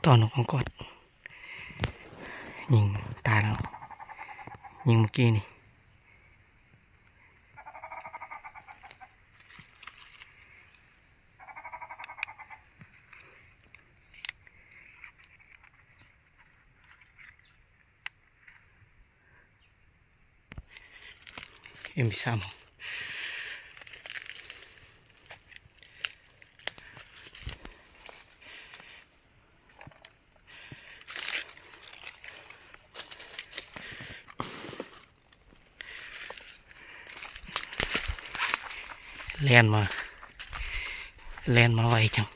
ຕໍ່ນົກອອງກອດ ຍິງຕາຍແລ້ວ ຍິງເມື່ອກີ້ນີ້. ເອັມສາມ ແລ່ນມາ ແລ່ນມາໄວຈັງ.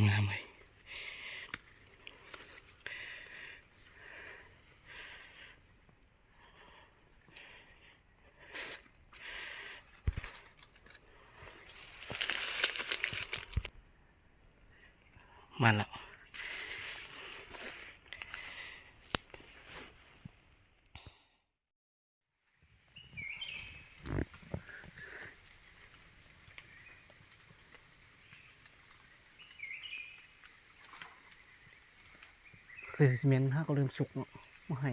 ງາມໆເລີຍ. ມາແລ້ວ. ຄືຊິແມ່ນຫາກໍເລີ່ມສຸກເນາະ ບໍ່ໃຫ້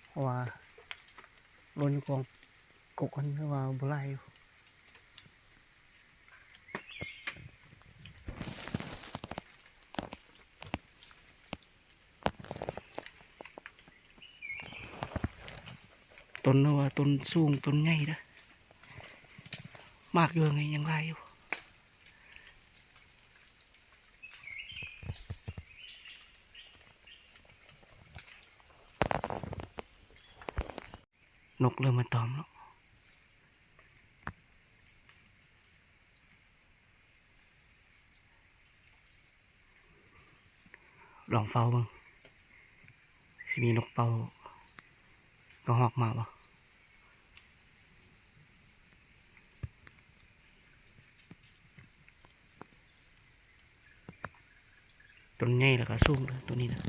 ເພາະວ່າຫຼົ່ນຢູ່ກອງກົກຫັ້ນ ຄືວ່າບໍ່ຫຼາຍຢູ່. ຕົ້ນວ່າຕົ້ນສູງຕົ້ນໃຫຍ່ເດີ້ ໝາກຢູ່ເທິງຍັງຫຼາຍຢູ່. ນົກເລີ່ມມາຕອມແລ້ວ. ລອງເຝົ້າເບິ່ງ ຊິມີນົກເປົ້າກະຮອກມາບໍ່. ຕົ້ນໃຫຍ່ແລ້ວກໍສູງເດີ້ ໂຕນີ້ນະ.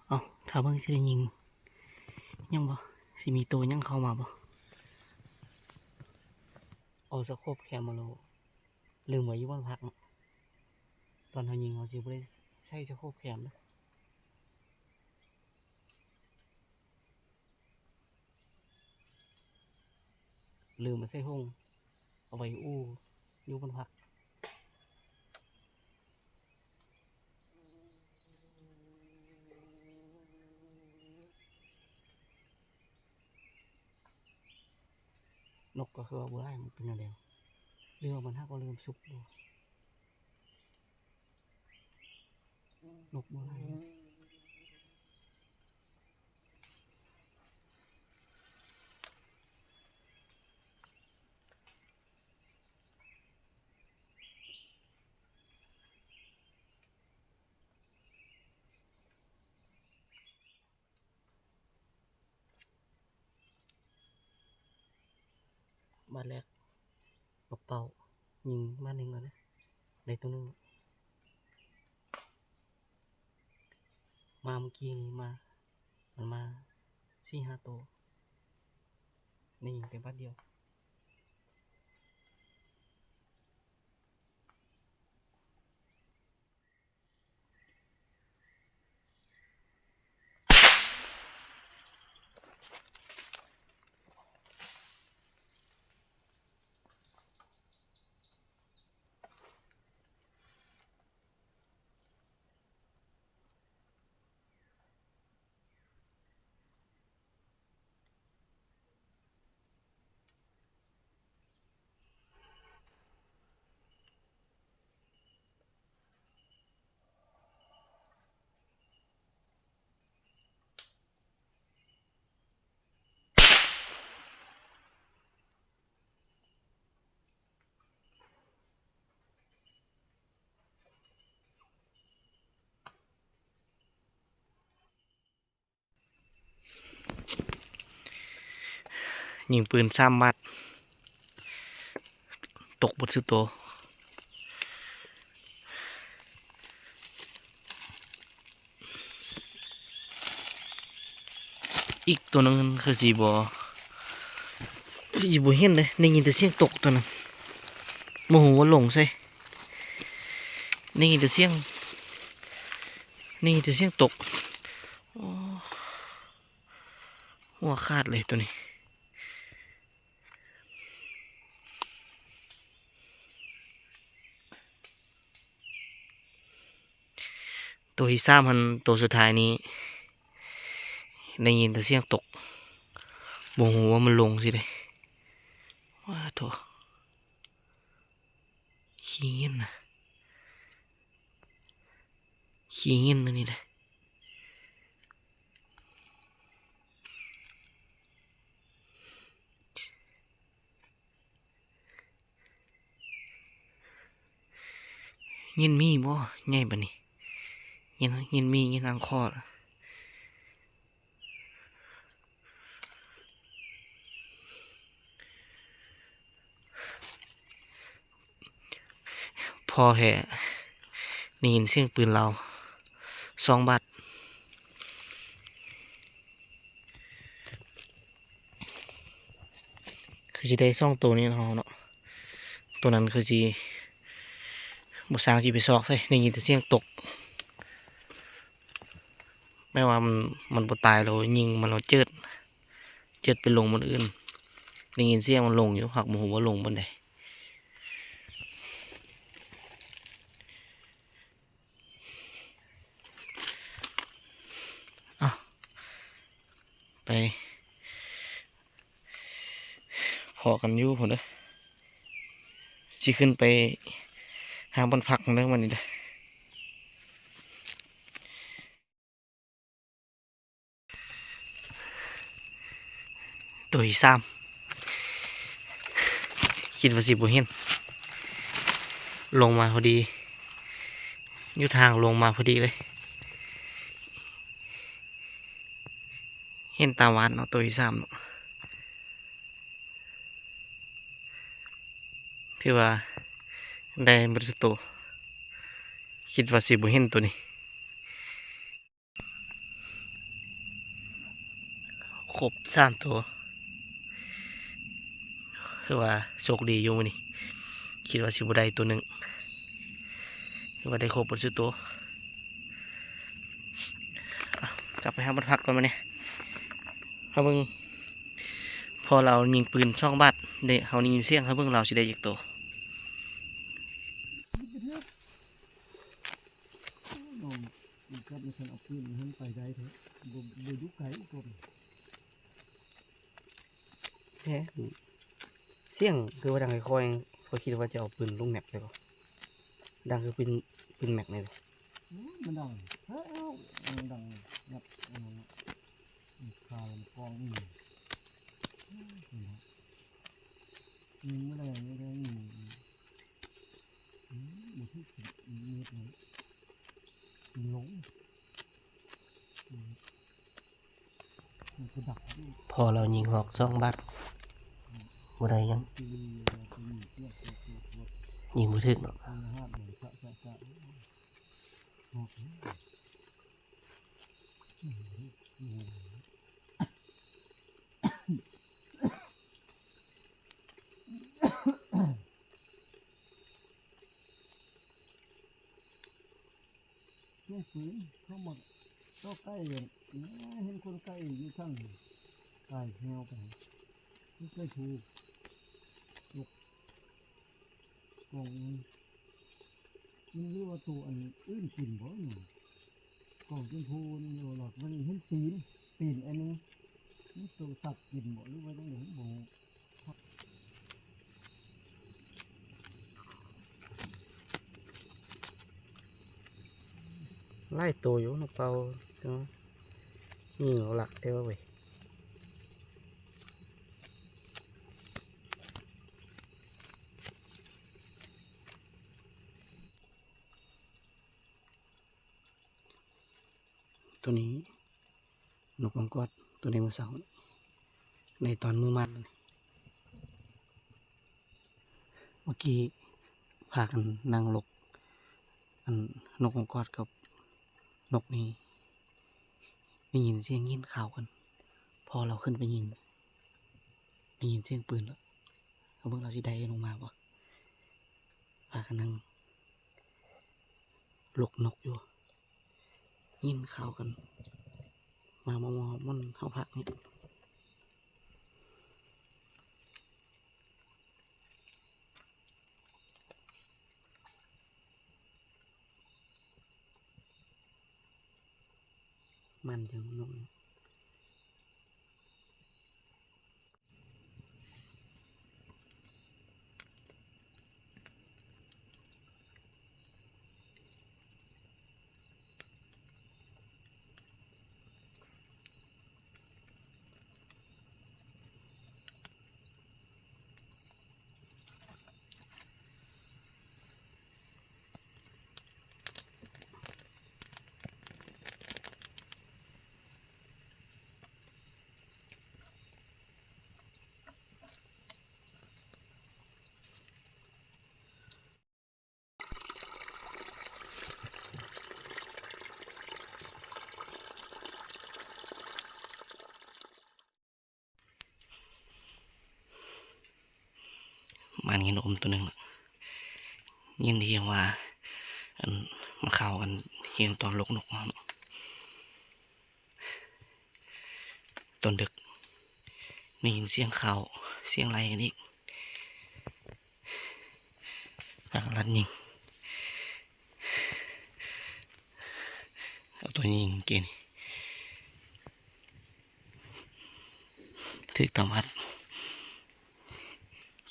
ເອົ້າ ຖ້າເບິ່ງຊິໄດ້ຍິງຫຍັງບໍ່ ຊິມີໂຕຫຍັງເຂົ້າມາບໍ່. ເອົາສະໂຄບແຄມມາໂລ ລືມໄວ້ຢູ່ບ້ານພັກເນາະ ຕອນເຮົາຍິງເຮົາຊິບໍ່ໄດ້ໃຊ້ສະໂຄບແຄມເດີ້. ລືມມາໃສ່ຫົງ ເອົາໄວ້ອູ່ຢູ່ບ້ານພັກ. ນົກກໍຄືວ່າບໍ່ຫຼາຍ ມັນເປັນແນວໃດ ຫຼືວ່າມັນຫາກໍເລີ່ມສຸກຢູ່. ນົກບໍ່ຫຼາຍ. ບາດແລກ ນົກເປົ້າຍິງບາດໜຶ່ງແລ້ວເດ້ ໄດ້ໂຕໜຶ່ງ. ມາເມື່ອກີ້ນີ້ມາ ມັນມາສີ່ຫ້າໂຕ ໄດ້ຍິງແຕ່ບາດດຽວ. ເ ຍິງປືນສາມນັດ ຕົກເບິດຊຸໂຕ. ອີກໂຕໜຶ່ງຄືຊິບໍ່ ຄືຊິບໍ່ເຫັນເດ້ ໄດ້ຍິນແຕ່ສຽງຕົກໂຕນັ້ນ ບໍ່ຮູ້ວ່າລົງໃສ ໄດ້ຍິນແຕ່ສຽງ ໄດ້ຍິນແຕ່ສຽງຕົກ. ໂອ້ ຫົວຂາດເລີຍໂຕນີ້. ໂຕທີສາມຫັ້ນ ໂຕສຸດທ້າຍນີ້ ໄດ້ຍິນແຕ່ສຽງຕົກ ບໍ່ຮູ້ວ່າມັນລົງຊິເດ້. ວ້າໂທ້ ຂີ້ເຫຍື້ອນນະ ຂີ້ເຫຍື້ອນອັນນີ້ເດ້. ເຫຍື້ອນໝີບໍ່ ໃຫຍ່ປານນີ້ ເຫຍື້ອນ ເຫຍື້ອນໝີ ເຫຍື້ອນອັງຄໍ. ພໍແທ້ ໄດ້ຍິນສຽງປືນລາວສອງນັດ. ຄືຊິໄດ້ສອງໂຕນີ້ເນາະ ໂຕນັ້ນຄືຊິບໍ່ຊ່າງຊິໄປຊອກໃສ ໄດ້ຍິນແຕ່ສຽງຕົກ. ແມ່ນວ່າມັນ ມັນບໍ່ຕາຍ ແລ້ວຍິງມັນ ແລ້ວເຈີດ ເຈີດໄປລົງບ່ອນອື່ນ ໄດ້ຍິນສຽງມັນລົງຢູ່ ຫາກບໍ່ຮູ້ວ່າລົງບ່ອນໃດ. ເອົາ ໄປພໍ້ກັນຢູ່ພຸ້ນເດີ ຊິຂຶ້ນໄປຫາບ່ອນພັກເດີ ມື້ນີ້ເດີ. ໂຕທີສາມ ຄິດວ່າຊິບໍ່ເຫັນ ລົງມາພໍດີ ຢູ່ທາງລົງມາພໍດີເລີຍ ເຫັນຕາຫວານເນາະ ໂຕທີສາມເນາະ. ຖືວ່າໄດ້ເບິດຊຸໂຕ ຄິດວ່າຊິບໍ່ເຫັນໂຕນີ້. ຄົບສາມໂຕ ຖືວ່າໂຊກດີຢູ່ມື້ນີ້ ຄິດວ່າຊິບໍ່ໄດ້ໂຕໜຶ່ງ ຖືວ່າໄດ້ຄົບເບິດຊຸໂຕ. ເອົາ ກັບໄປຫາບ່ອນພັກກ່ອນບາດນີ້ ເຮົາເບິ່ງ ພໍລາວຍິງປືນສອງນັດເດ້ ເຮົາໄດ້ຍິນສຽງ ເຮົາເບິ່ງລາວຊິໄດ້ຈັກໂຕ. ນ້ອງມັນກັດມັນຄັນເອົາປືນຫັ້ນໄປໄດ້ແທ້ ບໍ່ ບໍ່ຢູ່ໄກກວ່າ ແທ້ ສຽງຄືວ່າດັງຄ່ອຍໆ ຂ້ອຍຄິດວ່າຈະເອົາປືນລົງແມັກແລ້ວ ດັງຄືປືນ ປືນແມັກນີ້ເດ້. ໂອ້ຍ ມັນດັງ ເອີ ມັນດັງແມັກ ອັນນັ້ນ ຄາລຳກອງ ອືມ ຍິງບໍ່ໄດ້ ບໍ່ໄດ້ຍິງ ອືມ ບໍ່ຖືກ ເມັດເລີຍ ມັນລົງ ອືມ ມັນກະດັກຢູ່. ພໍລາວຍິງຮອກສອງນັດ ບໍ່ໄດ້ຫຍັງ ຍິງບໍ່ຖືກເນາະ. ໃຊ້ປືນເຂົາມັກເຈາະໄກ່ ເຫັນຄົນໄກ່ຢູ່ທາງ ກາຍແຮວໄປ ມັນໄກ່ຖືກ ກອງ ມັນ ຫຼືວ່າໂຕອັນອື່ນກິນບໍ່ນີ້ ກອງເປັນໂພນຢູ່ລອດ ມັນເຫັນຕີນ ຕີນອັນໜຶ່ງ ມັນໂຕສັດກິນບໍ່ ຫຼືວ່າຈັ່ງໃດບໍ່ຮູ້. ຫຼາຍໂຕຢູ່ ນົກເປົ້າ ແຕ່ວ່າຍິງເອົາຫຼັກແທ້ເວີ້ຍ. ໂຕນີ້ນົກມາກອດ ໂຕນີ້ມື້ເຊົ້າ ໃນຕອນມື້ມານ ມື້ກີ້ພາກັນນັ່ງຫຼົກ ອັນ ນົກກອງກອດກັບນົກນີ້ ໄດ້ຍິນສຽງຍິງຂ່າວກັນ ພໍລາວຂຶ້ນໄປຍິງ ໄດ້ຍິນສຽງປືນແລ້ວ ເອົາເບິ່ງລາວຊິໄດ້ລົງມາບໍ່ ພາກັນນັ່ງຫຼົກນົກຢູ່ ຍິງຂ່າວກັນ ມາມໍ່ໆ ບ່ອນເຮົາພັກນີ້. ມັນຈັ່ງນົກ. ມານເຫັນອົມໂຕໜຶ່ງລະ ຍິນທີ່ວ່າ ອັນ ມັນເຂົ້າກັນເຫັນຕອນຫຼົກນົກເນາະ ຕອນດຶກ ໄດ້ຍິນສຽງຂ່າວ ສຽງໄລ່ກັນອີກ ພາກັນລັດຍິງ ເອົາຕົວຍິງເກນີ້ ຖືກຕາມອັດ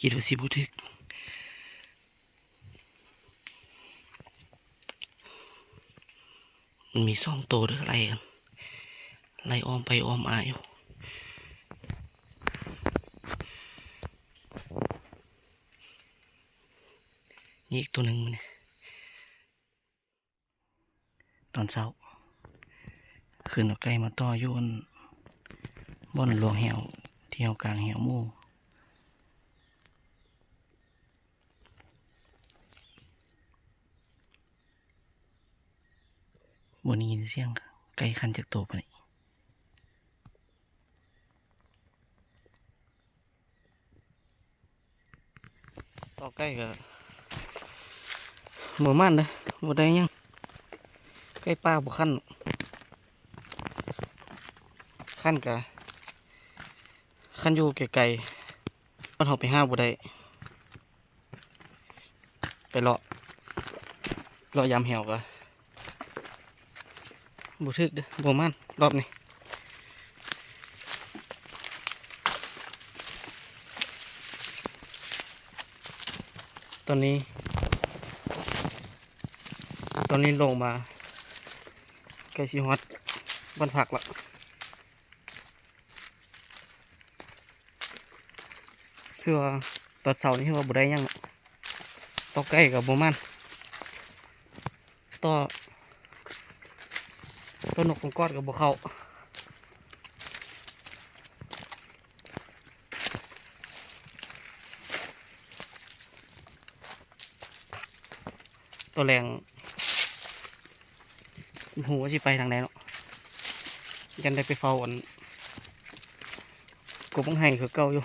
ຄິດວ່າຊິບໍ່ຖືກ ມັນມີສອງໂຕເດີ ໄລ່ກັນ ໄລ່ອ້ອມໄປອ້ອມມາຢູ່ ນີ້ອີກໂຕໜຶ່ງມື້ນີ້ ຕອນເຊົ້າ ຂຶ້ນເອົາໄກ່ມາຕໍ່ຢູ່ ອັນ ບ່ອນລວງແຫ້ວ ທີ່ເຮົາກາງແຫ້ວໝູ່ ບໍ່ໄດ້ຍິນສຽງໄກ່ຂັນຈັກໂຕປານນີ້. ຕໍ່ໄກ່ກໍບໍ່ໝານເດ້ ບໍ່ໄດ້ຫຍັງ ໄກ່ປ່າບໍ່ຂັນ ຂັນກະ ຄັນຢູ່ໄກໆ ມັນເຮົາໄປຫາບໍ່ໄດ້ ໄປເລາະ ເລາະຢາມແຫ້ວກໍ ບໍ່ຖືກເດີ້ ບໍ່ໝານລອບນີ້. ຕອນນີ້ ຕອນນີ້ລົງມາໃກ້ຊິຮອດບ້ານພັກລະ. ຄືວ່າຕອນເຊົ້ານີ້ຄືວ່າບໍ່ໄດ້ຫຍັງ ຕໍ່ໄກ່ກໍບໍ່ໝານ ຕໍ່ ຕໍ່ນົກກອງກອດກໍບໍ່ເຂົ້າ ຕອນແລງ ບໍ່ຮູ້ວ່າຊິໄປທາງໃດເນາະ ຢ້ານໄດ້ໄປເຝົ້າອັນ ກົບບັກໄຫຄືເກົ່າຢູ່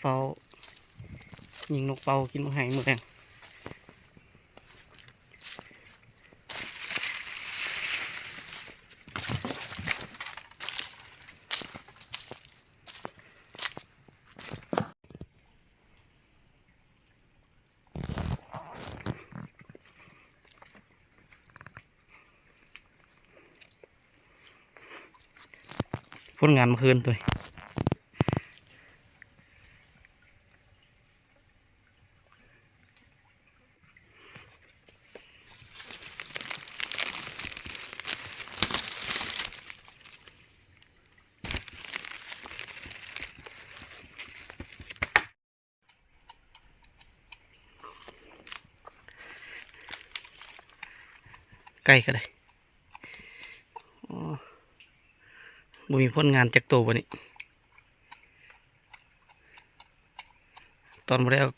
ເຝົ້າຍິງນົກເປົ້າກິນບັກໄຫມື້ແລງ. ຜົນງານມື້ຄືນໂຕນີ້ ໄກ່ກໍໄດ້ ໂອ້ ບໍ່ມີຜົນງານຈັກໂຕບັດນີ້. ຕອນບໍ່ໄດ້ເອົາ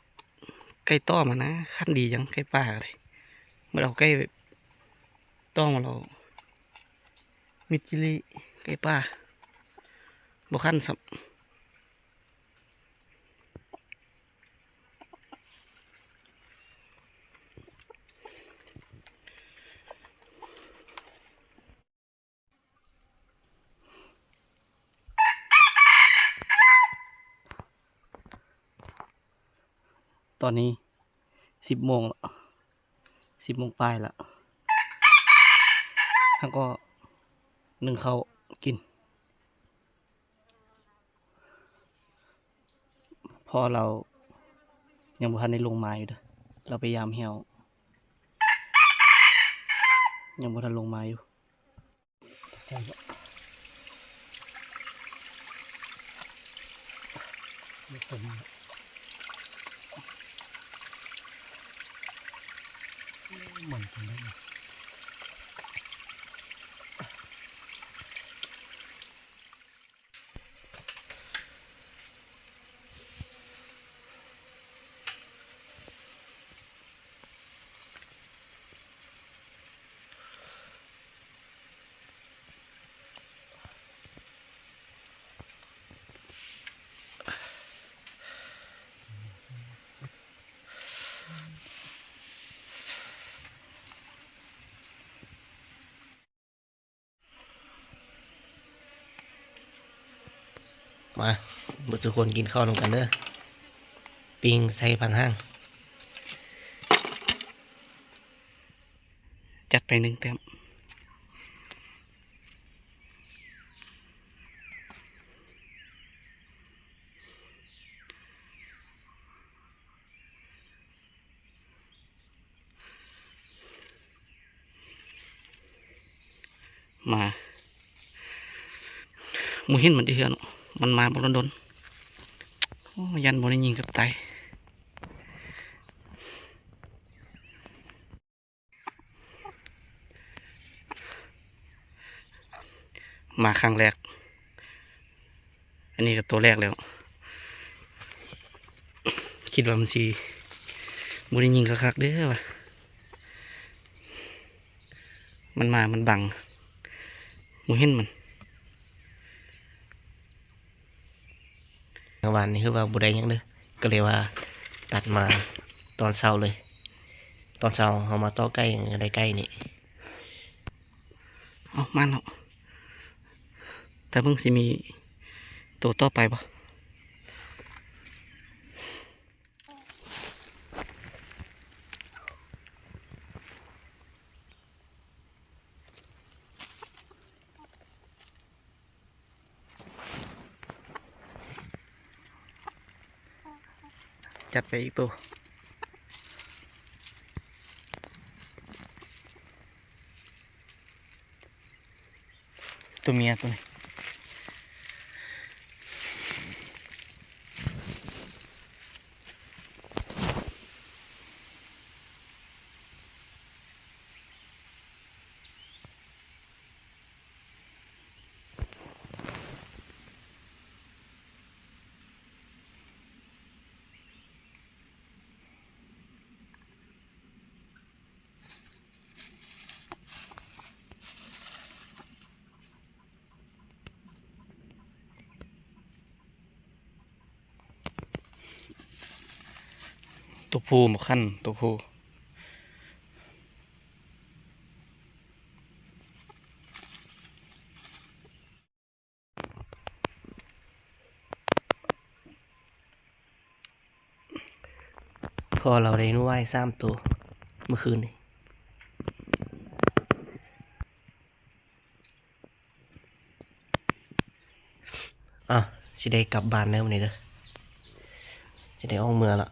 ໄກ່ຕ້ອມຫັ້ນນະ ຄັນດີຫຍັງໄກ່ປ່າກໍໄດ້ ບໍ່ໄດ້ເອົາໄກ່ຕ້ອມແລ້ວ ມິດຈີ່ຫຼີ່ໄກ່ປ່າ ບໍ່ຄັນຊ້ຳ. ຕອນນີ້ສິບໂມງລະ ສິບໂມງປາຍລະ ເຮົາກໍໜຶ້ງເຂົ້າກິນ ພໍ່ລາວຍັງບໍ່ທັນໄດ້ລົງມາຢູ່ເດີ ລາວໄປຢາມແຮ້ວ ຍັງບໍ່ທັນລົງມາຢູ່. ມັນກິນໄດ້. ມາ ເບິດທຸກຄົນກິນເຂົ້ານຳກັນເດີ ປີ້ງໃສ່ພັນຫ້າງ ຈັດໄປໜຶ່ງແຕ້ມ. ມາ ບໍ່ເຫັນມັນຈັກເທື່ອເນາະ ມັນມາບັກດົນໆ ໂອ້ ຢ້ານບໍ່ໄດ້ຍິງເກືອບຕາຍ. ມາຄັ້ງແລກ ອັນນີ້ກໍໂຕແລກແລ້ວ ຄິດວ່າມັນຊິບໍ່ໄດ້ຍິງຄັກໆເດີວ່າ ມັນມາ ມັນບັງ ບໍ່ເຫັນມັນ. ວານນີ້ຄືວ່າບໍ່ໄດ້ຫຍັງເດີ ກໍເລີຍວ່າຕັດມາຕອນເຊົ້າເລີຍ ຕອນເຊົ້າເຮົາມາຕໍ່ໄກ່ກໍໄດ້ໄກ່ນີ້. ເອົາ ມາແລ້ວ ແຕ່ເບິ່ງຊິມີໂຕຕໍ່ໄປບໍ່. ຈັດໄປອີກໂຕ ໂຕເມຍໂຕນີ້. ຕົວຜູ້ບໍ່ຄັນ ຕົວຜູ້. ພໍ່ລາວໄດ້ໜູໄວ້ສາມໂຕມື້ຄືນນີ້. ອ້າວ ຊິໄດ້ກັບບ້ານແລ້ວມື້ນີ້ເດີ ຊິໄດ້ອອກເມືອລະ.